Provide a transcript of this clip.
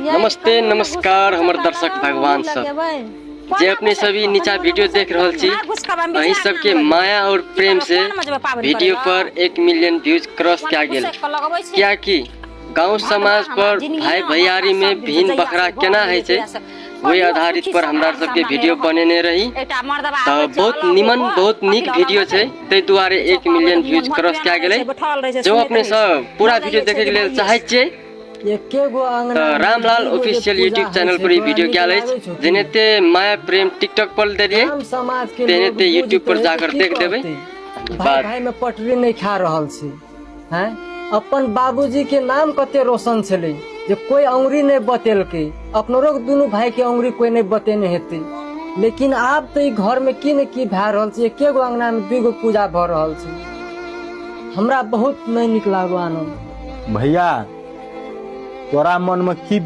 नमस्ते नमस्कार हमर दर्शक भगवान सब जे अपने सभी नीचा वीडियो देख रहल छी, अही सबके माया और प्रेम से वीडियो पर 1 मिलियन व्यूज क्रॉस कए गेल। कियाकि गांव समाज पर भाई भैयारी में भिन्न बखरा केना होइ छै, ओहि आधारित पर हमरा सबके वीडियो बनेने रही। तऽ बहुत निमन बहुत नीक वीडियो छै, ताहि दुआरे 1 मिलियन व्यूज क्रॉस कए गेलै। जो अपने सब पूरा वीडियो देखे के लेल चाहै छियै तऽ रामलाल ऑफिशियल यूट्यूब चैनल पर ई वीडियो गेल अछि। जेनाहिते माया प्रेम टिकटॉक पर देलियै तेनाहिते यूट्यूब पर जाकर देख देबै। भाई भाई में पटरी नहीं खा रहल छै हैं। अपन बाबूजी के नाम कते रोशन छलै जे कोई अंगुरी नहीं बतेलकै, अपनोरो दुनू भाई के अंगुरी कोई नहीं बतेने हेतै। लेकिन आब तऽ ई घर में की ने की भए रहल छै, एके गो अंगना में दुई गो पूजा भऽ रहल छै। हमरा बहुत नहीं नीक लागल आनंद। भैया, तोरा मन में की